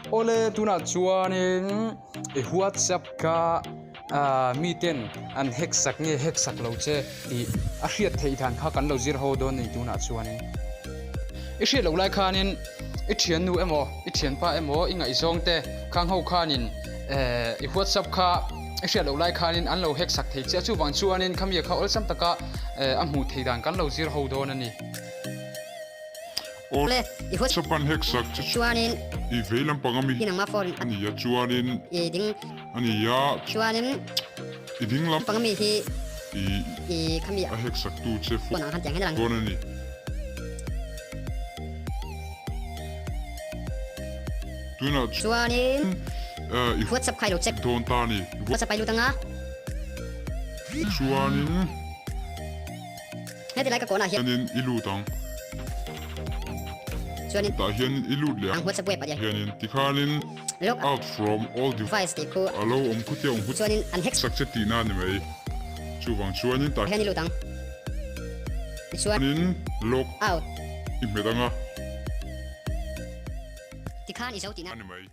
Awle tunah chuanin i whatsapp kha ah miten an hack sak nge hack sak lo che tih a hriat theih dan kha kan lo zir ho dawn a ni tunah chuanin. I hriat loh lai khanin i thiannu emaw i thianpa emaw i ngaihzawng te khang ho khanin eh i whatsapp kha i hriat loh lai khanin an lo hack sak thei che a chuvang chuanin khami kha awlsam taka eh a hmuh theih dan kan lo zir ho dawn a ni. Awle, i huat Sapan hek sak che chuanin i vei lampang ami i nangma phone a nia chuanin i ding a nia chuanin i ding lam pang ami hi i i khami a hek sak tu che phone ang khan tiang hian a lang phone a ni. Tunah chuanin i WhatsApp khai lo check dawn ta a ni. WhatsApp ai lut anga Chuanin. Heti lai ka kawnah hian. Hianin i lut ang. Chuanin. Tah hianin i lut leh ang. Ang WhatsApp web ah hian. Hianin tikhanin. Log. Out from all device tih khu. A lo awm khutia awm khut. Chuanin an hack. Sak che tihna a ni mai. Chuvang chuanin tah. Hian i lut ang. Tichuan. Hianin log. Out. I hmet ang a. Tikhan i zo tihna. A ni mai.